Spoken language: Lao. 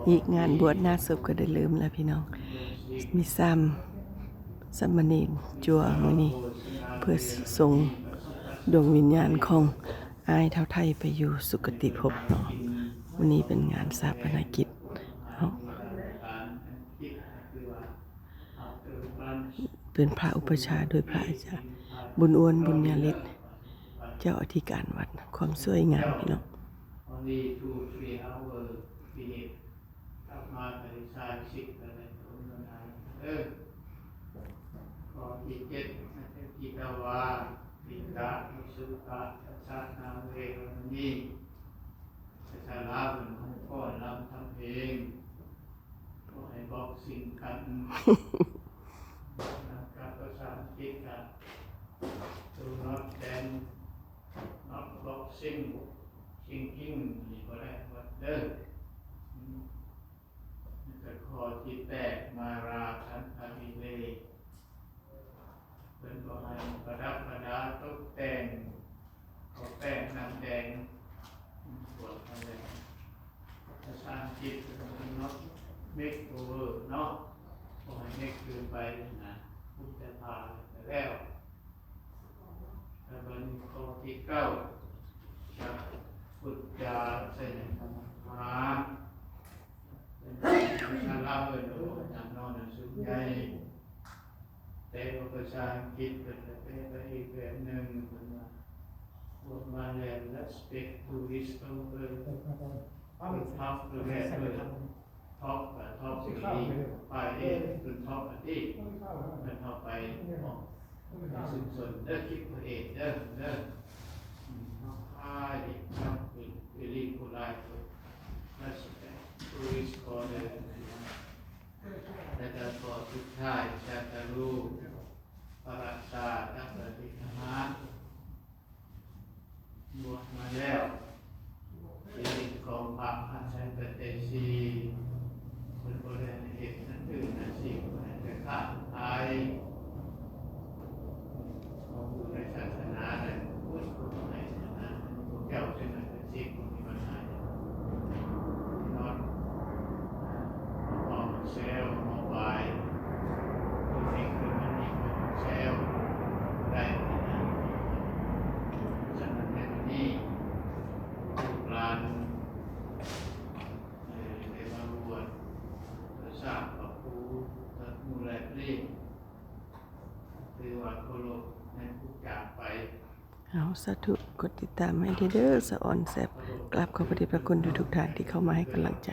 ອີກງານບວດໜ້າສົບກໍໄດ້ເລີ່ມແລ້ວພີ່ນ້ອງ. ມີສາມສາມະເນນຈົວມື້ນີ້ ເພື່ອສົ່ງດວງວິນຍານຂອງອ້າຍທ້າວໄທໄປຢູ່ສຸຄະຕິພົບເນາະ. ມື້ນີ້ເປັນງານຊາປະນະກິດເນາະ. ເປັນພະອຸປະຊາໂດຍພະອາຈານບຸນອ້ວນ ບຸນຍາລິດ ເຈົ້າອະທິການວັດ. ຄວາມສວຍງາມພີ່ນ້ອງ. Only two, three hours finish. ກັບມາກໍໄດ້ຊາວສິບກໍໄດ້ຕົນນາເດີ. ຂໍ້ທີເຈັດ ອາທິດຕະວາ ຕິກະ ວິສຸກະ ທັດສະນາ ເວລະມະນີ. ພາສາລາວເພິ່ນຮ້ອງຟ້ອນລຳທຳເພງ. ບໍ່ໃຫ້ບັອກຊິງກັນ. ກັບພາສາອັງກິດກໍ Do not dance, not boxing, singing ນີ້ບໍ່ໄດ້ວັດເດີ. ອືມ ແລ້ວກໍຂໍ້ທີແປດ ມາລາຄັນທະວິເລ ເພິ່ນບໍ່ໃຫ້ປະດັບປະດາຕົກແຕ່ງ ເອົາແປ້ງນ້ຳແດງບວກກັນແລ້ວ. ພາສາອັງກິດເພິ່ນວ່າ not makeover ເນາະ ບໍ່ໃຫ້ make ເກີນໄປນະ ປຸດແຕ່ຜ້າແລ້ວ. ແລ້ວບັດນີ້ຂໍ້ທີເກົ້າ ຈັກປຸດຈາໄຊຍະທຳມະທາ ເປັນພາສາລາວເອີ້ນວ່າ ອາຈານນອນສຸດໃຫຍ່. ແຕ່ວ່າພາສາອັງກິດເພິ່ນກໍແປໄປອີກແບບໜຶ່ງ ເພິ່ນວ່າ ພວກມາແລ້ວ respect to his elder, ເພິ່ນ talk to the elder, talk ກໍ talk ດີ ໄປເອງ ເພິ່ນ talk ກັນດີ ເພິ່ນເຂົ້າໄປ ອອກ ຊຸມຊົນເດີ ຄິດເອງເດີ ເດີ. ອືມ ເຮົາຂາຍກັບເປັນ very polite, respect to his elder. ແລະກໍຂໍ້ສຸດທ້າຍ ຈາຕະລູ ປະລັດຊາ ຕັກປະຕິຫານ ບວດມາແລ້ວ ຊີວິດຂອງພະອາໄສປັດໄຈສີ່ ເພິ່ນບໍ່ໄດ້ເຮັດອັນອື່ນອັນສິ່ງ ໃຫ້ແຕ່ຄ້າຂາຍ ຂອງຜູ້ໃນສາສະໜາ ແລະ ເພິ່ນກໍໃຫ້ອັນນັ້ນ ພວກເຈົ້າເປັນອາຊີບບໍ່ມີບັນຫາຫຍັງ ນອນ ເວົ້າແຊວ ເວົ້າວາຍ ຄົນເຮັດເງິນອັນນີ້ເປັນແຊວໄດ້ນະ. ສະນັ້ນໃນມື້ນີ້ ລູກຫຼານ ເອີ ໄດ້ມາບວດ ເພື່ອສ້າງພະຄູ ພະຄູແລະເລນ ຖືວ່າເຄົາລົບໃນຜູ້ຈາກໄປ. ເອົາ ສາທຸ ກົດຕິດຕາມໃຫ້ເດີ ສະອອນແຊບ. ກາບຂອບພະເດດພະຄຸນທຸກໆທ່ານທີ່ເຂົ້າມາໃຫ້ກຳລັງໃຈ.